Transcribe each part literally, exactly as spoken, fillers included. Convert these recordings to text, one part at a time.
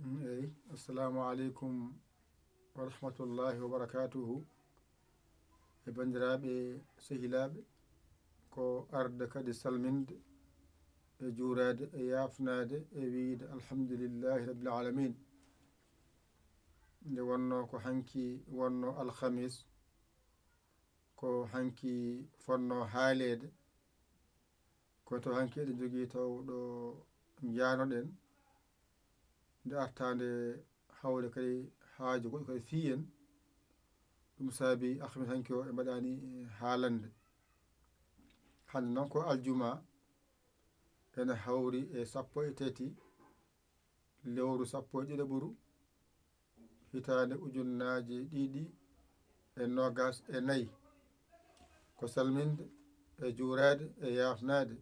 Mm, eyi, assalamu aleykum wa rahmatullahi wa barakatuhu. E banndiraaɓe, sehilaaɓe, ko arde kadi salminde, e juuraade, e yaafnaade, e wiyde alhamdulillahi rabbil alamin. Nde wonno ko hanki wonno alhamis, ko hanki fonno haaleede, ko to hanki eɗen jogii taw ɗo njaanoɗen, nde artaande hawre kadi haaju goɗɗo kadi fii en. Ɗum saabi alhamis hanki o e mbaɗaani haalande. Hannde noon ko aljuma, ene hawri e sappo e tati lewru sappo e ɗiɗaɓuru, hitaande ujunnaaje ɗiɗi e noogas e nayi. Ko salminde, e juuraade, e yaafnaade,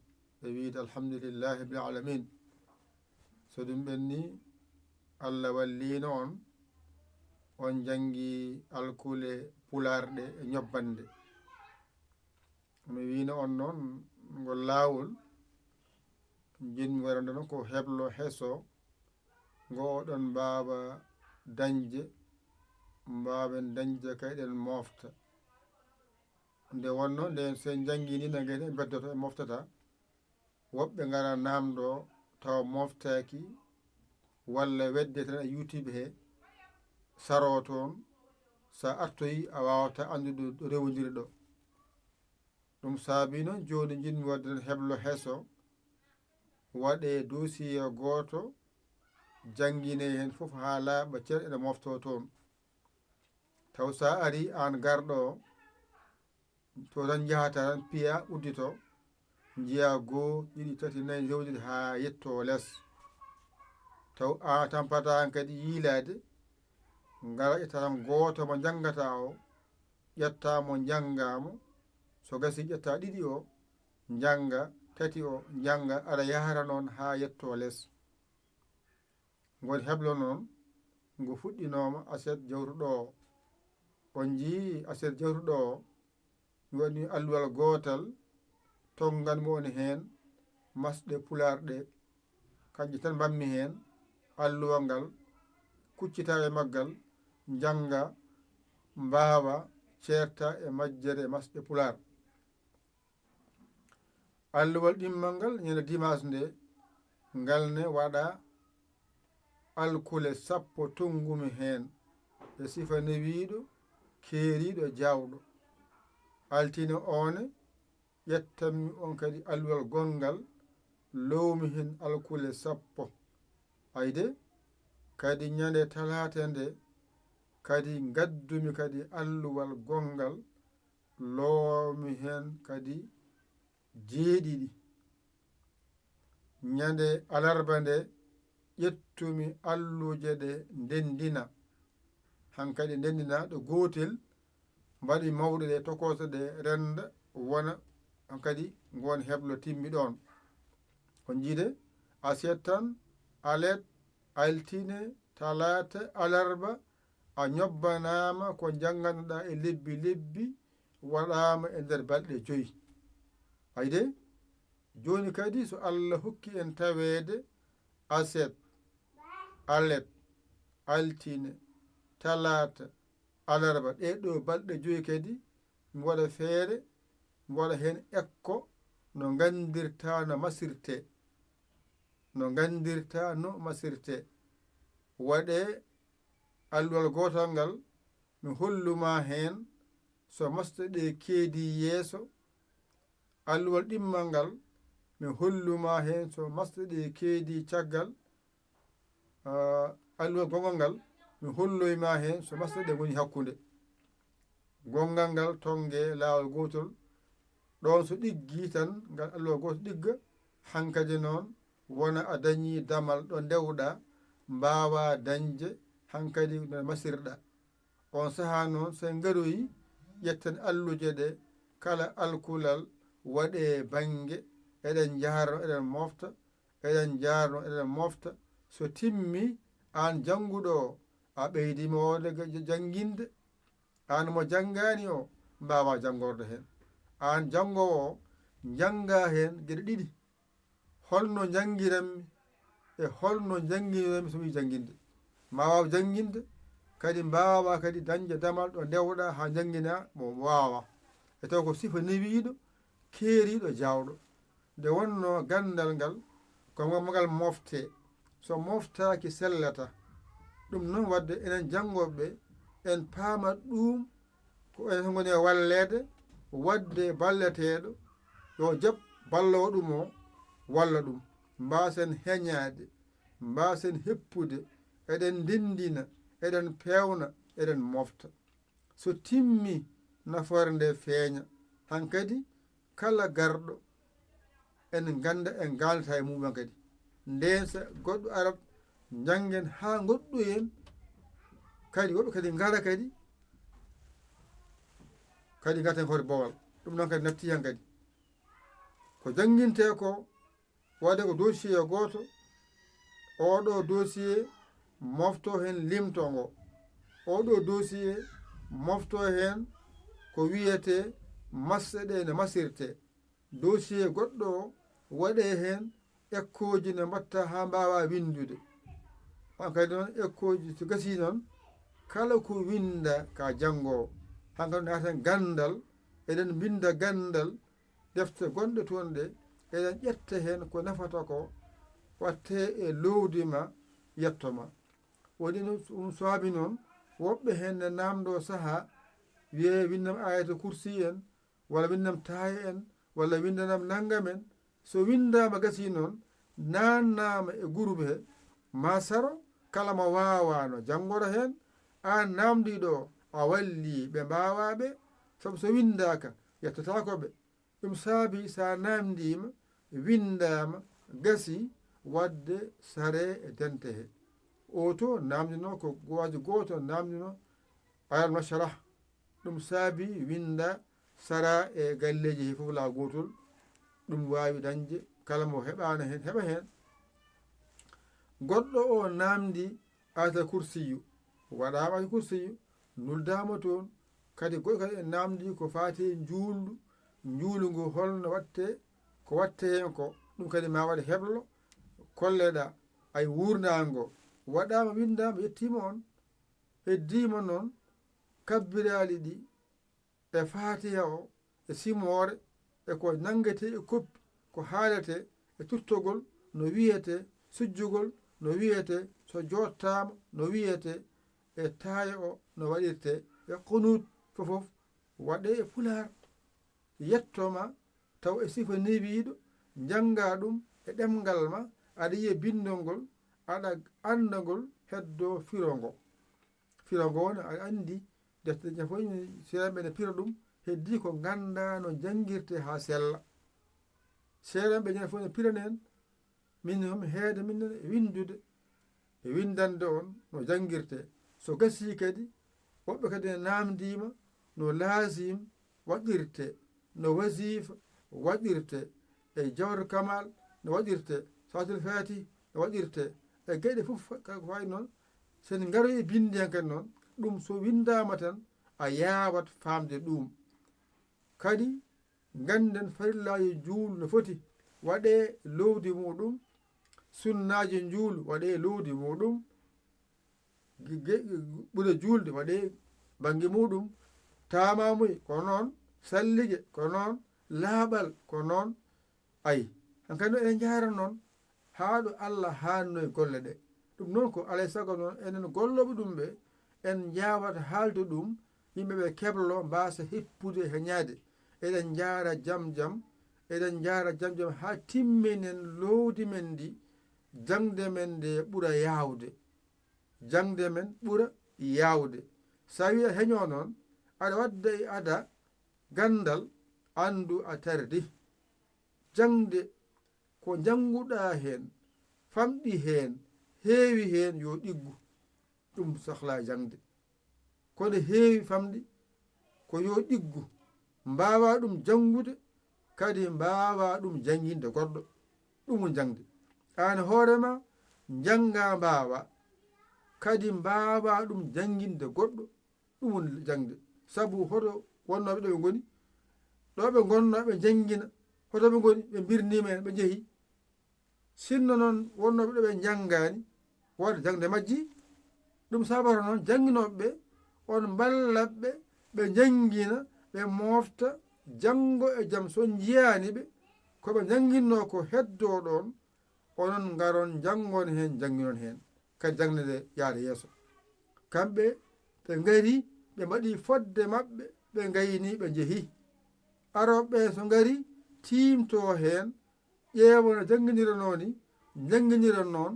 e wiyde alhamdulillahi rabbil alamin. So ɗum ɓenni, Allah walliino on, on janngi alkule pulaar ɗe e ñobbande. Mi wiino on noon, ngol laawol, jinmi waɗande noon ko heblo heso, ngo oɗon mbaawa dañde, mbaawen dañde kay eɗen moofta. Nde wonno, nde so en njanngi ni, nangay en beddoto, en moftata. Woɓɓe ngara naamndo tawa moftaaki, walla wedde tan e YouTube he, saroo toon, sa artoyi a waawata anndude ɗo rewondiri ɗo. Ɗum saabi noon jooni njiɗmi waɗde tan heblo heso, waɗee dossier gooto, jannginee heen fof haa laaɓa cer, ene moftoo toon. Taw sa ari aan garɗo o, to tan njahata tan piya uddito, njiya goo, ɗiɗi, tati, nayi, njowdiri haa yettoo les. Taw a tampata han kadi yiilaade, ngara ƴetta tan gooto mo njanngataa o, ƴetta mo njanngaa mo, so gasii ƴetta ɗiɗi o, njannga tati o, njannga, aɗa yahara noon haa yettoo les. Ngol heblo noon, ngo fuɗɗinooma aset jawtuɗo o. On njii aset jawtuɗo o, mi waɗi alluwal gootal, tonnganmi on heen masɗe pulaar ɗe. Kanƴe tan mbaɗmi heen, alluwal ngal, kuccita e maggal, njannga, mbaawa, ceerta e majjere masɗe pulaar. Alluwal ɗimmal ngal, ñande dimaas nde, ngal ne waɗa alkule sappo tonngumi heen, e sifa newiiɗo, keeriiɗo, jaawɗo. Altine o ne, ƴettanmi on kadi alluwal gonngal, lowmi heen alkule sappo. Ayde, kadi ñande talaata nde, kadi ngaddumi kadi alluwal gonngal, lowmi heen kadi jeeɗiɗi. Ñande alarba nde, ƴettumi alluje ɗe, ndenndina. Hankadi ndenndina ɗo gootel, mbaɗi mawɗe ɗe, tokooso ɗe, rennda, wona hankadi ngoon heblo timmi ɗoon. On njiide, aset tan, alet, altine, talaata, alarba, a ñobbanaama ko njanngannoɗaa e lebbi lebbi, waɗaama e nder balɗe joyi. Ayde, jooni kadi so Allah hokki en taweede aset, alet, altine, talaata, alarba, ɗee ɗoo balɗe joyi kadi, mi waɗa feere, mi waɗa heen ekko no nganndirtaa no masirtee. No nganndirtaa no masirtee. Waɗee alluwal gootal ngal, mi hollu ma heen so masɗe ɗe keedi yeeso. Alluwal ɗimmal ngal, mi hollu ma heen so masɗe ɗe keedi caggal. Ah, alluwal gonngal ngal, mi holloy ma heen so masɗe ɗe ngoni hakkunde. Gonngal ngal tonnge laawol gootol, ɗoon so ɗiggii tan, ngal alluwal gooto ɗigga, hankadi noon wona a dañii damal ɗo ndewɗaa, mbaawaa dañde hankadi no masirɗaa. On sahaa noon, so en ngaroyii, ƴetten alluje ɗe, kala alkulal waɗee bannge, eɗen njaharno, eɗen mofta, eɗen njaharno, eɗen mofta. So timmi, aan jannguɗo o, a ɓeydiima waawde ga-, jannginde. Aan mo janngaani o, mbaawaa janngorde heen. Aan janngoowo o, njanngaa heen geɗe ɗiɗi. Holno njanngiranmi e holno njanngiranmi so mi yiɗi jannginde? ma waaw jannginde, kadi mbaawaa kadi dañde damal ɗo ndewɗaa haa njannginaa mo waawa. E taw ko sifa newiiɗo, keeriiɗo, jaawɗo. Nde wonnoo ganndal ngal, ko ngam ngal moftee. So moftaaki, sellata. Ɗum noon, waɗde enen janngooɓe ɓe, en paama ɗum, ko enen ngoni e walleede, waɗde balleteeɗo, yo jaɓ balloowo ɗum o, walla ɗum. Mbaasen heñaade, mbaasen heppude, eɗen ndenndina, eɗen peewna, eɗen mofta. So timmi, nafoore nde feeña. Hankadi, kala garɗo, en ngannda, en ngaalata e mumen kadi. Ndeen so goɗɗo arat, njanngen haa ngoɗɗoyen, kadi woɓɓe kadi ngara kadi, kadi ngaten hoore bowal. Ɗum noon kadi natti heen kadi. Ko janngintee ko, waɗe ko dossier gooto, oɗo dossier mofto heen limto ngo, oɗo dossier mofto heen ko wiyetee masɗe ɗe no masirtee, dossier goɗɗo o waɗe heen ekkooji no mbatta haa mbaawa winndude. Hankadi noon ekkooji so gasii noon, kala ko winnda ka janngoowo, hankadi naata ganndal, eɗen mbinnda ganndal, defte gonɗe toon ɗe, eɗen ƴetta heen ko nafata ko, watte e loowdi ma, yetto ma. Woni ɗum saabi noon, woɓɓe heen ne naamndoo sahaa, wiyee winndam Ayatul Kursi en, walla winndam Taaya en, walla winndanam nanngam en. So winndaama gasii noon, naannaama e groupe he, ma saro, kala mo waawaano janngora heen, aan naamndiiɗo o, a wallii ɓe mbaawaa ɓe, sabu so winndaaka, yettataako ɓe. Ɗum saabi so a naamndiima, winndaama, gasii, waɗde saree e dente he. Oo to naamndinoo ko waaji gooto naamndinoo Alam Nashrah. Ɗum saabi winnda saraa e galleeji he fof laa gootol. Ɗum waawi dañde kala mo heɓaano heen, heɓa heen. Goɗɗo o naamndi Ayatal Kursiyu, waɗaama Ayatal Kursiyu, nuldaama toon. Kadi goɗɗo kadi en naamndii ko faati e njuulndu, njuulu ngu holno waɗtee, ko waɗtee heen ko, ɗum kadi ma waɗ heblo, kolleɗaa, ay wuurndaango, waɗaama, winndaama, yettiima on, heddiima noon, kabbiraali ɗi, e Faatiha o, e simoore, e ko nanngetee e koppi, ko haaletee, e tuttogol, no wiyetee, sujjugol, no wiyetee, so jooɗtaama, no wiyetee, e taaya o, no waɗirtee, e qunuut, fof fof waɗee e pulaar. Yetto ma, taw e sifa newiiɗo, njanngaa ɗum e ɗemngal ma, aɗa yiya binndol ngol, aɗa annda ngol, heddoo firo ngo. Firo ngo wona, aɗa anndi, defte ɗe fof, seeɗa ɓe ne pira ɗum, heddii ko nganndaa no janngirtee haa sella. Seeɗa ɓe ne fof ne piranen, min noon mi heeda min noon e winndude, e winndande on no janngirtee. So gasii kadi, woɓɓe kadi ne naamndiima no laasim waɗirtee, no wasiifa waɗirtee, e Jawharatul Kamal no waɗirtee, Salaatul Faatih no waɗirtee, e geɗe fof ka ko wayi noon. So en ngaroyi e binndi heen kadi noon, ɗum so winndaama tan, a yaawat faamde ɗum. Kadi, ngannden farillaaji juul no foti waɗee loowdi muuɗum, sunnaaji njuul waɗee loowdi muuɗum, ge-, ge-, ɓure juulde waɗee bannge muuɗum, taamaamuye ko noon, sallige ko noon, laaɓal ko noon. Ay, hankadi noon eɗen njaara noon haa ɗo Allah haanno e golle ɗe. Ɗum noon ko alaa e sago noon enen gollooɓe ɗum ɓe, en njaawata haalde ɗum, yimɓe ɓe keblo, mbaasa heppude e heñaade. Eɗen njaara jam jam, eɗen njaara jam jam haa timminen loowdi men ndi, jaŋde men nde ɓura yaawde. Jaŋde men ɓura yaawde. So a wii a heñoo noon, aɗa wadda e ada ganndal, anndu a tardi. Jaŋde ko njannguɗaa heen, famɗi heen, heewi heen, yo ɗiggu. Ɗum sohlaa jaŋde. Ko nde heewi famɗi, ko yo ɗiggu. Mbaawaa ɗum janngude, kadi mbaawaa ɗum jannginde goɗɗo. Ɗum woni jaŋde. Aan hoore ma, njanngaa mbaawaa, kadi mbaawaa ɗum jannginde goɗɗo. Ɗum woni jaŋde. Sabu hoto wonnooɓe ɗo ɓe ngoni, ɗo ɓe ngonnoo ɓe njanngina, hoto ɓe ngoni, ɓe mbirniima en, ɓe njehi. Sinno noon wonnooɓe ɗo ɓe njanngaani, wooda jaŋde majji, Ɗum sabata noon jannginooɓe ɓe, on mballat ɓe, ɓe njanngina, ɓe moofta, janngo e jam, so on njiyaani ɓe, ko ɓe njannginnoo ko heddoo ɗoon, onon ngaron njanngon heen, njannginon heen, kadi jaŋde nde yaada yeeso. Kamɓe ɓe ngari, ɓe mbaɗi fodde maɓɓe, ɓe ngayni, ɓe njehi. Arooɓe ɓe so ngari, tiimtoo heen, ƴeewa no jannginira noon ni, njannginira noon.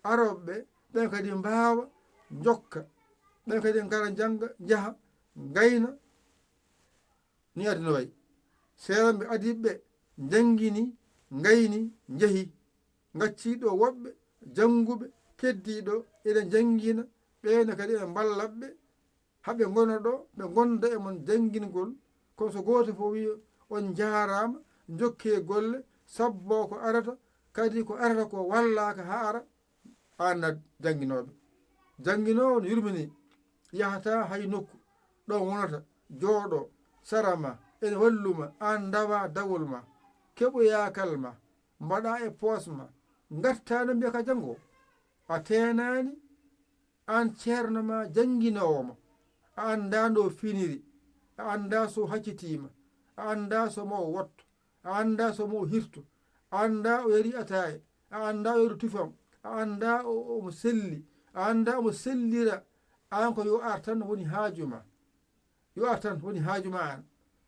Arooɓe ɓe, ɓen kadi mbaawa njokka, ɓen kadi ngara njannga, njaha, ngayna. Ni aduna wayi. Seeramɓe adiiɓe ɓe njanngini, ngayni, njehi. Ngaccii ɗo woɓɓe jannguɓe, keddii ɗo eɗe njanngina, ɓeene kadi eɓe mballa ɓe, haa ɓe ngona ɗo, ɓe ngonda e mon janngingol. Kono so gooto fof wiyi, "On njaaraama, njokkee golle, sabboo ko arata, kadi ko arata ko wallaaka haa ara." Aan na jannginooɓe. Jannginoowo no yurminii, yahataa hay nokku, ɗo wonata, jooɗoo, sara ma, ene wallu ma, aan ndawaa dawol ma, keɓoyaa kal ma, mbaɗaa e poos ma, ngartaa no mbiya ka janngo. A teenaani, aan ceerno ma, jannginoowo ma, a anndaa ndo finiri, a anndaa so haccitiima, a anndaa so mo wotto, a anndaa so mo hirto, a anndaa o yari ataaye, a anndaa o yari tufam, a anndaa o, omo selli, a anndaa omo sellira, aan ko yo ar tan woni haaju ma. Yo ar tan woni haaju ma aan.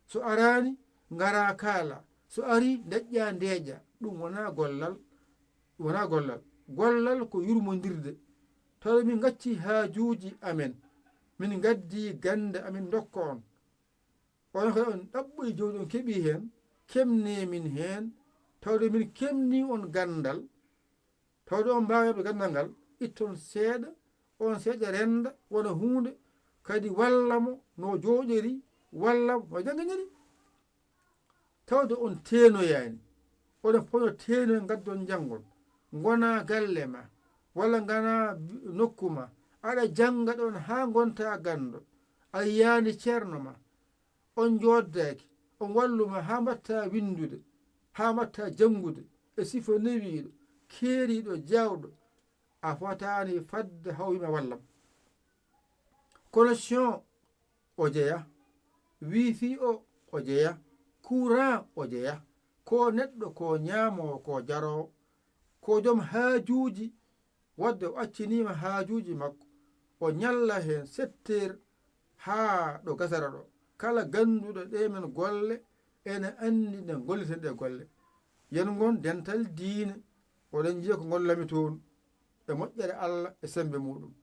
So araani, ngaraa kaala. So arii, ndeƴƴaa ndeeƴa. Ɗum wonaa gollal, ɗum wonaa gollal. Gollal ko yurmondirde. Tawa min ngacci haajuuji amen. Min ngaddi gannde amin ndokka on. On kadi on ɗaɓɓoyi jawdi on keɓi heen, kemnee min heen, tawde min kemnii on ganndal, tawde on mbaawi heɓde ganndal ngal, itton seeɗa, on seeɗa rennda, wona huunde, kadi walla mo no jooɗiri, walla mo no jannginiri. Tawde on teenoyaani, oɗon pono teenoy ngaddon njanngon, ngonaa galle ma, walla nganaa bi-, nokku ma, aɗa jannga ɗon haa ngontaa ganndo, a yiyaani ceerno ma, on njooddaaki, on wallu ma haa mbaɗtaa winndude, haa mbaɗtaa janngude, e sifo newiiɗo, keeriiɗo, jaawɗo, a fotaani fadde haw wiima wallam. Connexion o jeya, wifi o, o jeya, courant o jeya, ko neɗɗo ko ñaamoo, ko jaroo, ko joom haajuuji, wadde o acciniima haajuuji makko, o ñalla heen sept heures haa ɗo gasara ɗo. Kala gannduɗo ɗe men golle ene anndi nde ngolliten ɗe golle. Yen ngon dental diine, oɗon njiya ko ngollami toon, e moƴƴere Allah e semmbe muuɗum.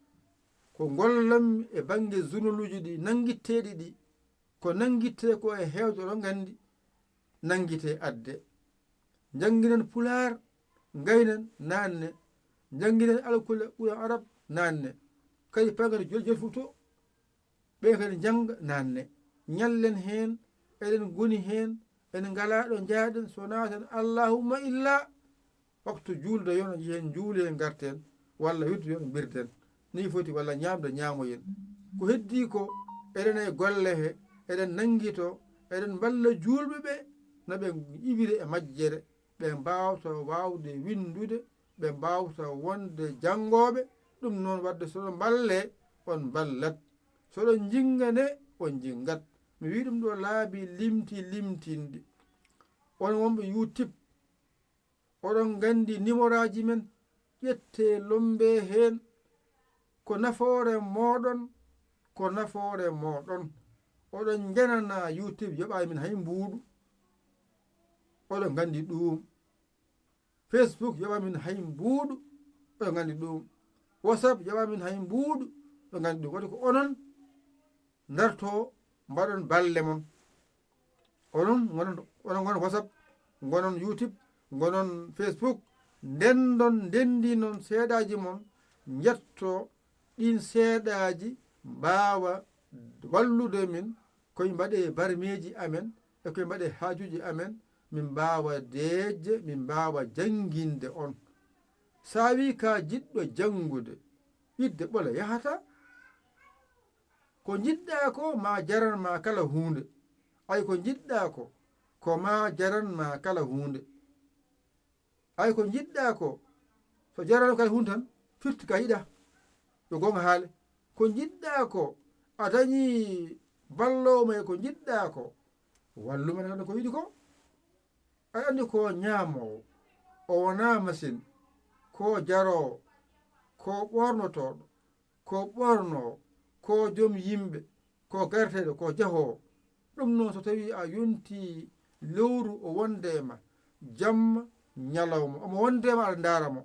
Ko ngollammi e bannge journal uji ɗi nanngitteeɗi ɗi, ko nanngittee ko e heewde oɗon nganndi, nanngitee adde. Njannginen Pulaar, ngaynen naanne. Njannginen alkule ɓuran Arab naanne. Kadi payngata jol jol Fuuta, ɓe kadi njannga naanne. Ñallen heen, eɗen ngoni heen, en ngalaa ɗo njaaɗen so naaten allahumma illa. Waktu juulde yon, njehen njuulen ngarten, walla wirde yon mbirden. Nii foti, walla ñaamde ñaamoyen. Ko heddii ko, eɗen e golle he, eɗen nanngito, eɗen mballa juulɓe ɓe, no ɓe iwiri e majjere, ɓe mbaawta waawde winndude, ɓe mbaawta wonde janngooɓe. Ɗum noon, wadde so ɗon mballee, on mballat. So ɗon njinnganee, on njinngat. Mi wii ɗum ɗo laabi limti limtinɗi. On wonɓe YouTube, oɗon nganndi nimoraaji men, ƴettee lommbee heen. Ko nafoore mooɗon, ko nafoore mooɗon. Oɗon njananaa YouTube yoɓaani min hay mbuuɗu. Oɗon nganndi ɗuum. Facebook yoɓaani min hay mbuuɗu. Oɗon nganndi ɗuum. WhatsApp yoɓaani min hay mbuuɗu. Oɗon nganndi ɗuum. Waɗi ko onon ndartoo, mbaɗon balle mon. Onon ngonon, onon ngonon WhatsApp, ngonon YouTube, ngonon Facebook, ndenndon, ndenndinon seedaaji mon, njettoo ɗiin seedaaji mbaawa wallude min, ko e mbaɗee barmeeji amen, e ko e mbaɗee haajuuji amen, min mbaawa deeƴde, min mbaawa jannginde on. So a wii ka jiɗɗo janngude, idde ɓolo yahataa. Ko njiɗɗaa ko ma jaran ma kala huunde. Ay ko njiɗɗaa ko, ko ma jaran ma kala huunde. Ay ko njiɗɗaa ko, so jaran kala huunde tan, firti ka yiɗaa. Yo goonga haale. Ko njiɗɗaa ko, a dañii balloowo ma e ko njiɗɗaa ko, wallu ma kadi ko yiɗi ko. Aɗa anndi ko ñaamoowo, o wonaa masin, ko jaroowo, ko ɓoornotooɗo, ko ɓoornoowo, ko joom yimɓe, ko garteeɗo, ko jahoowo. Ɗum noon, so tawii a yontii lewru, o wonde e ma, jamma, ñalawma, omo wonde e ma, aɗa ndaara mo.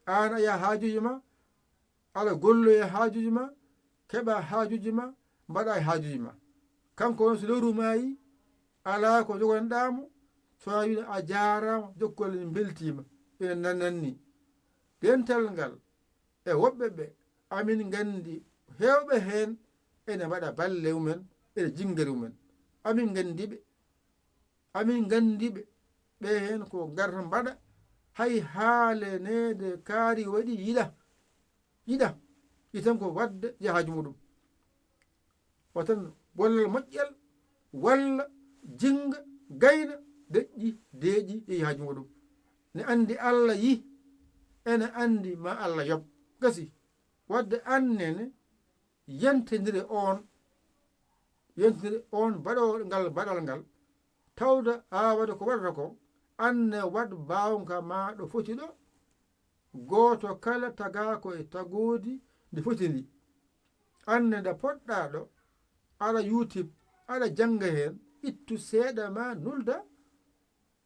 Aan a yaha haajuuji ma, aɗa golloya haajuuji ma, keɓa haajuuji ma, mbaɗa e haajuuji ma. Kanko noon, so lewru maayi, alaa ko jogonoɗaa mo, so a wiide a jaaraama, jokkol en mbeltiima, ene nananni. Dental ngal e woɓɓe ɓe, amin nganndi heewɓe heen ene mbaɗa balle mumen, ene jinngere mumen. Amin nganndi ɓe, amin nganndi ɓe, ɓe heen ko ngarta mbaɗa, hay haaleneede kaari waɗi yiɗa, yiɗa, yiɗan ko waɗde yaha haaju muɗum. Watan gollal moƴƴal, walla jinnga, gayna, deƴƴi, deeƴi, yehi haaju muɗum. Ne anndi Alla yi, ene anndi ma Alla yoɓ. Gasi, waɗde aan nene, yentindire oon, yentindire oon baɗoowo ngal baɗal ngal, tawda aawade ko waɗata ko, aan ne waɗ mbaawnka ma ɗo foti ɗo, gooto kala tagaa ko e tagoodi ndi foti ndi. Aan ne nda poɗɗaa ɗo, aɗa YouTube, aɗa jannga heen, ittu seeɗa ma nulda.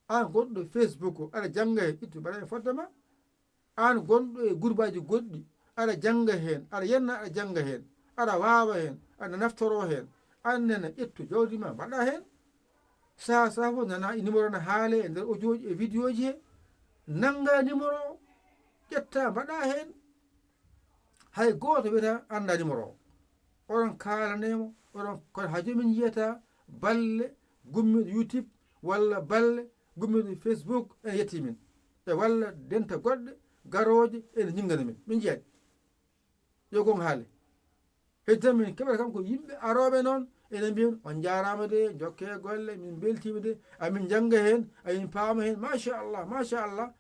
Aan gonɗo Facebook, aɗa jannga heen, ittu mbaɗa heen fodde ma. Aan gonɗo e gurbaaji goɗɗi, aɗa jannga heen, aɗa yenna, aɗa jannga heen, aɗa waawa heen, aɗa naftoroo heen. Aan nena, ittu jawdi ma, mbaɗa heen. Saha saha fof nana e numéro na haale e nder audio ji e vidéo ji he. Nannga numéro o, ƴetta, mbaɗa heen. Hay gooto wiyata annda numéro o. Oɗon kaalane mo, oɗon, kono haa jooni min njiyata balle gummiiɗo YouTube walla balle gummiiɗo Facebook ene yetti min. E walla dente goɗɗe garooje ene njinngana min. Min njiyaani. Yo goonga haale. Heddi tan min keɓata kam ko yimɓe arooɓe noon ene mbiya on njaaraama de, njokke golle, min mbeltiima de, amin njannga heen, amin paama heen, machallah, machallah.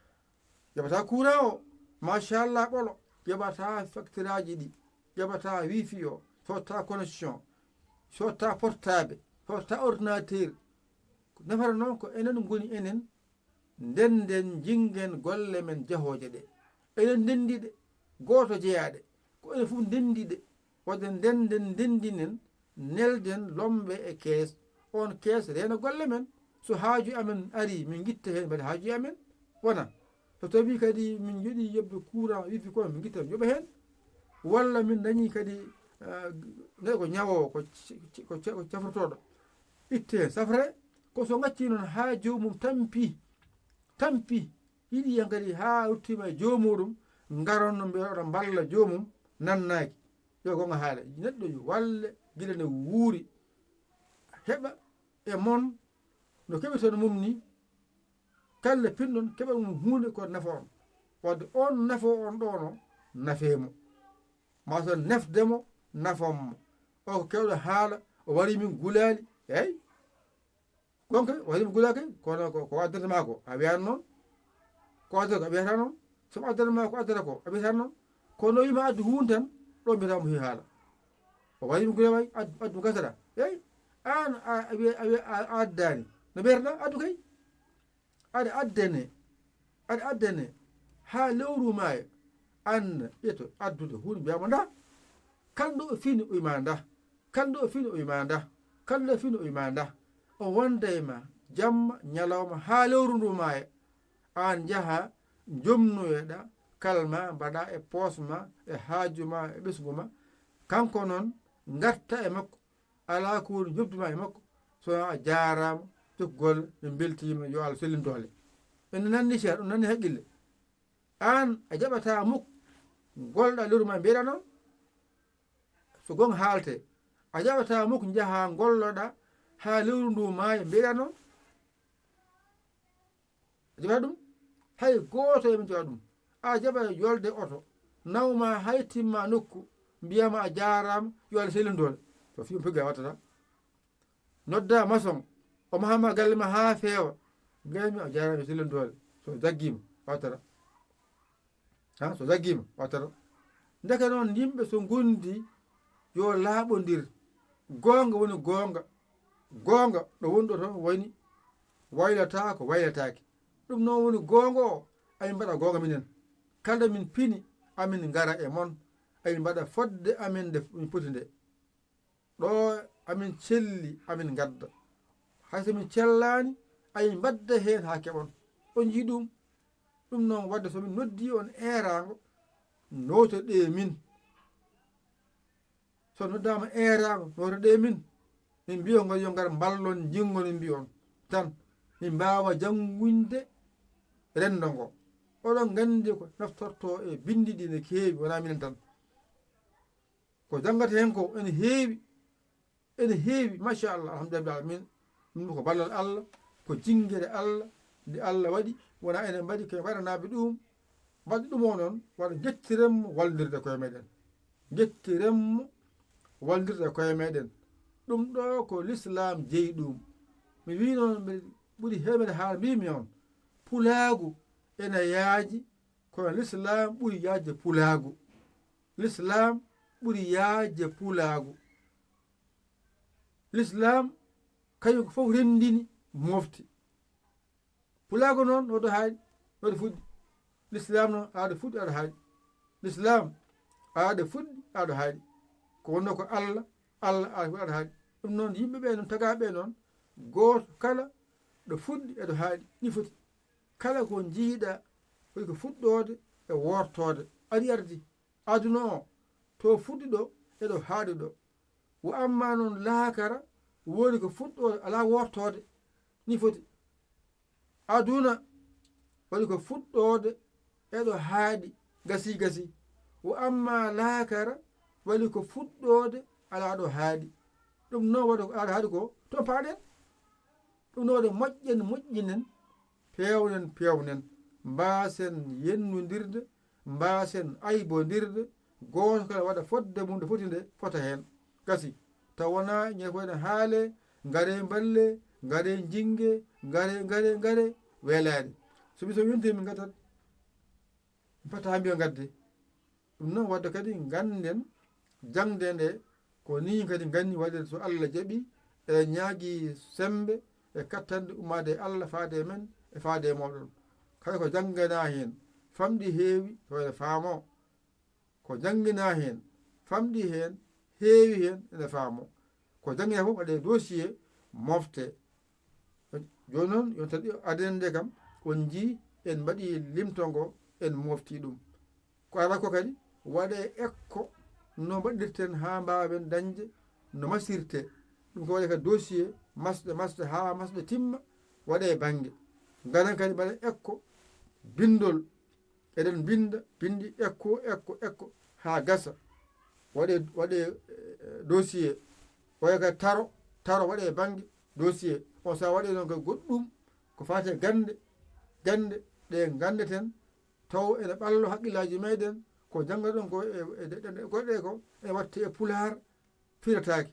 Yoɓata courant o, machallah, ɓolo. Yoɓata facturaaji ɗi, yoɓata wifi o, sotta connexion, sotta portable, sotta ordinateur. Ko nafata noon ko enen ngoni enen, ndennden, njinngen golle men jahooje ɗe. Enen ndenndi ɗe, gooto jeyaa ɗe, ko enen fof ndenndi ɗe. Waɗde ndennden, ndenndinen, nelden lombe e kees. Oon kees reena golle men. So haaju amen arii, min ngitta heen mbaɗa haaju amen. Wona, so tawii kadi min njoɗii yoɓde courant, wifi ko, min ngitta yoɓa heen. Walla min dañii kadi, ah, nayi ko ñawoowo, ko c-, c-, ko c-, ko cafrotooɗo. Itte heen, safre. Ko so ngacci noon haa joomum tampi, tampi, yiɗi heen kadi haa ruttiima e joomuɗum, ngaron no mbiya oɗo mballa joomum, nannaaki. Yo goonga haale. Neɗɗo yo walle gila ne wuuri, heɓa e mon no keɓirton mum ni, kala pinɗon keɓa mum huunde ko nafa on. Wadde on nafo on ɗo no nafee mo. Ma so nefde mo, nafon mo. O ko keewɗo haala, o warii min gulaali. Eey. Gonka, o warii min gulaali kay, kono ko, ko addata ma ko, a wiyaani noon. Ko addata ko, a wiyata noon. So mo addata ma ko addata ko, a wiyata noon. Kono o wii ma addu huunde tan, ɗo mbiyata mo heewi haala. O warii min gulaali, addu, addu gasata. Eey. Aan a, a wiya, a wiya, a, a addaani. No mbiyata addu kay. Aɗa addane, aɗa addane haa lewru maaya. Aan ƴeto addude huunde mbiyaa mo nda. Kalɗo o fini o wiima nda. Kalɗo o fini o wiima nda. Kalɗo o fini o wiima nda. O wonda e ma jamma, ñalawma haa lewru ndu maaya. Aan njaha, njomnoyoɗa, kalma mbaɗa e poos ma, e haaju ma, e ɓesngu ma. Kanko noon, ngarta e makko. Alaa ko woni njoɓdi ma e makko, so a jaaraama, jokku golle, min mbeltiima, yo Allah sellin doole. Ene nanni cher, ɗum nanni haqqille. Aan a jaɓataa muk, ngolɗaa lewru ma mbiyeɗaa noon, so goonga haaletee, a jaɓataa muk njahaa ngolloɗaa haa lewru ndu maaya mbiyeɗaa noon. A jaɓataa ɗum? Hay gooto e men jaɓataa ɗum. A jaɓa yolde oto, naw ma hay timma nokku, mbiyaa ma a jaaraama, yo Allah sellin doole. To fii pegga wattata. Nodda maçon, o maha ma galle ma haa feewa. Mbiyaa mi a jaaraama, yo sellin doole. So jaggiima, wattata. Ha, so jaggiima, wattata. Ndeke noon, yimɓe so ngondi, yo laaɓondir. Goonga woni goonga. Goonga ɗo woni ɗo toon woni, waylataako, waylataake. Ɗum noon woni goonga o, amin mbaɗa goonga minen. Kala min pini, amin ngara e mon. Amin mbaɗa fodde amin nde min poti nde. Ɗo amin celli, amin ngadda. Hay so min cellaani, amin mbadda heen haa keɓon. On njii ɗum? Ɗum noon waɗde so min noddi on eeraango, nootoɗee min. So noddaama eeraango, nootoɗee min. Min mbiyo ngol yo ngar mballon, njingon, min mbiyon tan. Min mbaawa janngude renndo ngo. Oɗon nganndi ko naftortoo e binndi ɗi ne keewi, wonaa minen tan. Ko janngata heen ko ene heewi, ene heewi, machallah, alhamdulillah alamin. Ɗum ko ballal Allah, ko jinngere Allah, nde Allah waɗi, wonaa enen mbaɗi, ko waɗanaaɓe ɗum. Mbaɗi ɗum o noon, waɗa njettiren mo wallirde koye meɗen. Njettiren mo wallirde koye meɗen. Ɗum ɗo ko l'islam jeyi ɗum. Mi wii noon, mbeɗa ɓuri heewde haala mbimi on. Pulaagu ene yaaji, kono l'islam ɓuri yaajde pulaagu. L'islam ɓuri yaajde pulaagu. L'islam kañum ko fof renndini mofti. Pulaagu noon, no waɗi haaɗi, no waɗi fuɗɗi. L'islam noon, aɗa fuɗɗi, aɗa haaɗi. L'islam, aɗa fuɗɗi, aɗa haaɗi. Ko wonno ko Allah, Allah, aɗa fuɗɗi, aɗa haaɗi. Ɗum noon, yimɓe ɓe noon, tagaaɓe ɓe noon, gooto kala ɗo fuɗɗi e ɗo haaɗi, ni foti. Kala ko njiiɗa, woni ko fuɗɗoode e wortoode. Ari ardi, aduna o, to fuɗɗi ɗo, e ɗo haaɗi ɗo. Wo amma noon laakara, woni ko fuɗɗoode, alaa wortoode, ni foti. Aduna, waɗi ko fuɗɗoode, e ɗo haaɗi, gasi, gasi. Wo amma laakara, waɗi ko fuɗɗoode, alaa ɗo haaɗi. Ɗum noon waɗi ko alaa ɗo haaɗi ko, to paaɗen. Ɗum noon waɗi moƴƴen, moƴƴinen, peewnen, peewnen. Mbaasen yennondirde, mbaasen aybondirde, gooto kala waɗa fodde mum nde foti nde fota heen. Gasi, taw wonaa ñande fof ene haale, ngare mballe, ngare jinge, ngare, ngare, ngare, weelaani. So mi so yonti min ngattat, mi fata haa mbiyo ngadde. Ɗum noon wadde kadi ngannden jaŋde nde, ko nii kadi nganni waɗirde so Allah jaɓi, eɗen ñaagi semmbe e kattanɗe ummaade e Allah faade e men e faade e mooɗon. Kala ko jannginaa heen, famɗi heewi, tawa ene faamoo. Ko jannginaa heen, famɗi heen, heewi heen, ene faamoo. Ko jannginaa fof waɗee dossier, moftee. Jooni noon, yonta ɗi adenen nde kam, on njii en mbaɗii limto ngo, en moftii ɗum. Ko alaa ko kadi, waɗee ekko no mbaɗirten haa mbaawen dañde no masirtee. Ɗum ko waɗee ka dossier, masɗe, masɗe haa masɗe timma, waɗee bannge. Ngaɗen kadi mbaɗen ekko binndol, eɗen mbinnda, binndi ekko, ekko, ekko, haa gasa. Waɗee, waɗee, eh, dossier, waɗee ka taro, taro waɗee bannge dossier. On so a waɗii noon ko goɗɗum, ko faati e gannde, gannde ɗe nganndeten, taw ene ɓallo hakkillaaji meɗen, ko janngaɗon ko e, e, e, e goɗɗe ko, ene watte e pulaar, firataake.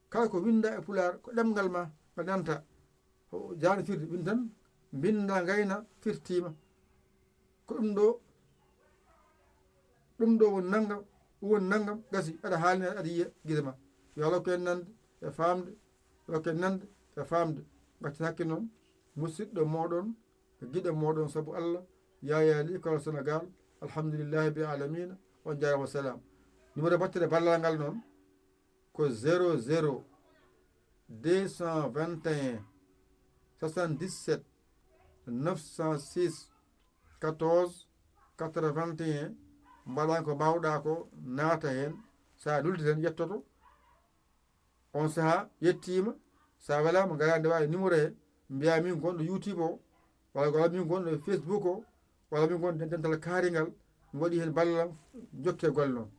Kala ko winnda e pulaar, ko ɗemngal ma, ngal nanta. Ko jaani firde, win tan, mbinnda, ngayna, firtiima. Ko ɗum ɗo, ɗum ɗo woni nanngam, woni nanngam, gasi, aɗa haalni, aɗa yiya gite ma. Yo Allah ko en nande e faamde, yo Allah ko en nande e faamde. Ngaccan hakke noon, musidɗo mooɗon, giɗo mooɗon sabu Allah, Yaya Ly, Kawal Sénégal, alhamdulillahi rabbil alamina, on jaaraama, wa salaam. Numéro battere ballal ngal noon ko zéro zéro deux cent vingt et un soixante-dix-sept neuf cent six quatorze quatre-vingt-un, mbaɗaa ko mbaawɗaa ko, naata heen, so a noddi tan yettoto. On sahaa yettiima, so a welaama, ngaraa nde waawi numéro he, mbiyaa min gonɗo YouTube o, walla, walla min gonɗo Facebook o, walla min gonɗo dental kaaringal, mi waɗi heen ballal am, njokkee golle noon.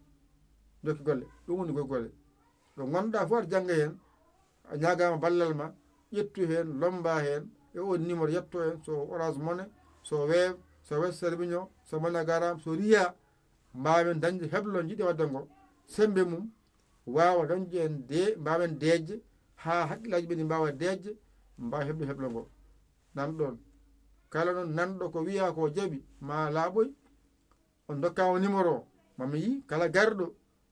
Njokkee golle, ɗum woni golle. Ɗo ngonɗaa fof aɗa jannga heen, a ñaagaama ballal ma, ƴettu heen, lommbaa heen, e oon numéro yetto heen, so Orange Money, so Wave, so Western Union, so MoneyGram, so Ria, mbaawen dañde heblo njiɗi waɗde ngo, semmbe mum, waawa dañde en de, mbaawen deeƴde haa hakkillaaji ɓe ɗi mbaawa deeƴde, mbaawa heɓde heblo ngo. Nan ɗoon. Kala noon nanɗo ko wiyaa ko jaɓi, ma laaɓoy, on ndokkaama numéro o, Mami yi kala garɗo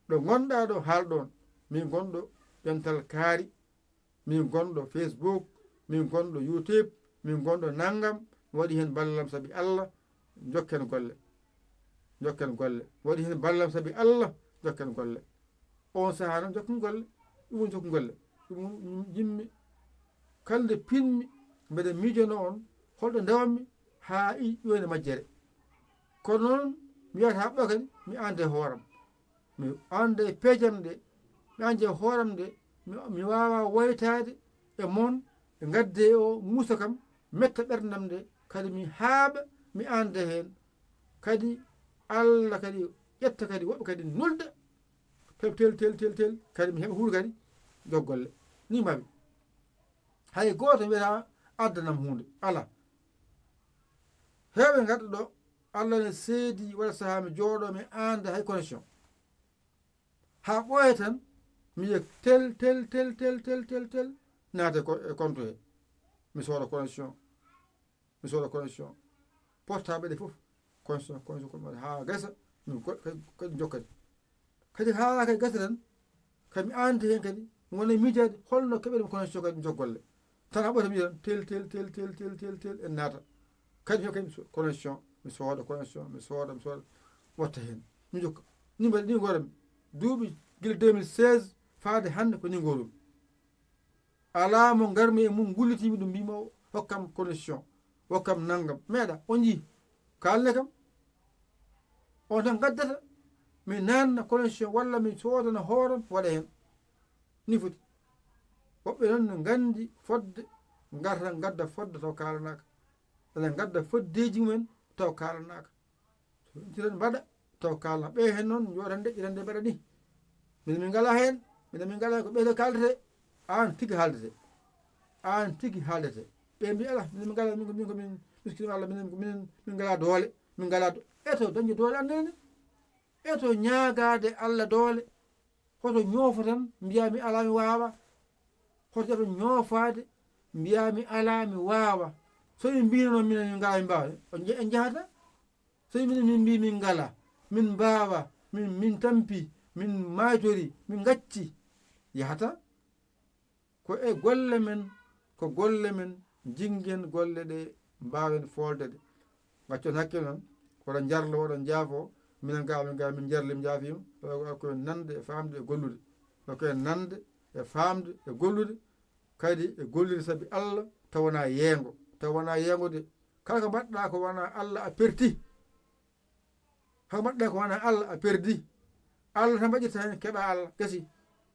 ɗo gonɗa ɗo, haalɗon. Min gonɗo ɗental kaari, min gonɗo Facebook, min gonɗo YouTube, min gonɗo nanngam. Mi waɗi heen ballam sabi Allah, jokken golle. Jokken golle. Mi waɗi heen ballam sabi Allah, jokken golle. On sahaa noon jokken golle. Ɗum woni jokken golle. Ɗum woni yimmi kala nde pinmi, mbeɗa miijano on holɗo ndewanmi haa i ƴoyne majjere. Kono noon mi wiyata haa ɓooya kadi mi ande hooram. Mi ande peejam ɗe, mi ande hooram nde, mi, mi waawa woytaade e mon, e ngadde o muusa kam, metta ɓerdam nde, kadi mi haaɓa, mi ande heen. Kadi Allah kadi ƴetta kadi woɓɓe kadi nulda, tel, tel, tel, tel, tel, kadi mi heɓa huur kadi jog golle. Ni mbawi. Hay gooto wiyata addanam huunde. Alaa. Heewɓe ngadda ɗo, Allah ne seedi waɗa sahaa mi jooɗo, mi anda hay connexion. Haa ɓooya tan, mi yiya tel, tel, tel, tel, tel, tel, tel, naata ko, e compte he. Mi sooda connexion. Mi sooda connexion. Portable ɗe fof, connexion, connexion, connexion, haa gasa, mi go-, kadi, kadi jokkadi. Kadi haa kadi gasa tan, kadi mi ande heen kadi, mi wona e miijaade, holno keɓeɗen connexion kadi mi jog golle. Tan haa ɓooya tan mi yiya tan, tel, tel, tel, en naata. Kadi mi heɓa kadi mi so-, connexion, mi sooda connexion, mi sooda, mi sooda, watta heen. Mi jokka. Ni mbaɗi, ni ngoorami. Duuɓi gila deux mille seize faade hannde ko ni ngoorumi. Alaa mo ngarmi e mum, ngullitimi ɗum, mbimi o hokkam connexion, hokkam nanngam. Meeɗa, on njii? Kaalne kam. On tan ngaddata, mi nanna connexion walla mi soodana hooram, waɗa heen. Ni foti. Woɓɓe noon ne nganndi fodde, ngarta ngadda fodde taw kaalanaaka. Ene ngadda foddeeji mumen taw kaalanaaka. So ɓe ntiran mbaɗa, taw kaalna. Ɓe heen noon, njooɗan de, ƴiran de, mbaɗa ni. Minen min ngalaa heen, minen min ngalaa ko ɓeeɗo kaaldete. Aan tigi haaldete. Aan tigi haaldete. Ɓe mbi, "Alaa, minen min ngalaa, min ko, min ko min miskiino Allah, minen ko minen, min ngalaa doole, min ngalaa do-," Eto dañde doole annene. Eto ñaagaade Allah doole. Hoto ñoofo tan, mbiya mi alaa, mi waawa. Hoto jaɓa ñoofaade, mbiya mi alaa, mi waawa. So en mbino noon minen min ngalaa, min mbaawa, on nje-, en njahata. So minen min mbi min ngalaa, min mbaawa, min, min tampi, min maaytori, min ngacci, yahata. Ko e golle men, ko golle men, njingen golle ɗe mbaawen foolde ɗe. Ngaccon hakkille noon, oɗon njarlo, oɗon njaafo, minen ga, min ga, min njarli, min njaafiima, ko en nande e faamde e gollude. Ko en nande e faamde e gollude, kadi e gollude sabi Allah, taw wonaa yeengo, taw wonaa yeengo de. Kala ko mbaɗɗaa ko wonaa Allah, a perti. Ko mbaɗɗaa ko wonaa Allah, a perdi. Allah tan mbaɗirta heen, keɓa Allah, gasi.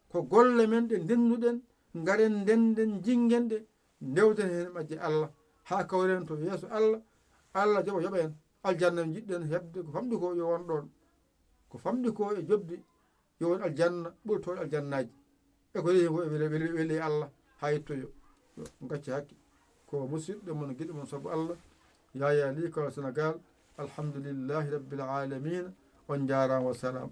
Ko golle men ɗe ndennuɗen, ngaren ndenden, njingen ɗe, ndewten heen majje Allah, haa kawren to yeeso Allah. Allah jaɓa, yoɓa en. Aljanna njiɗɗen heɓde, ko famɗi ko yo won ɗoon. Ko famɗi ko e joɓdi, yo won aljanna, ɓurtooɗo aljannaaji. E ko rewi ko e wele, wele, wele Allah haa yettoyo. Yo ngacce hakke. Ko musidɗo mon, giɗo mon sabu Allah, Yaya Ly, Kawal Sénégal. Alhamdulillahi Rabbil Alamina. On njaaraama, wa salaam.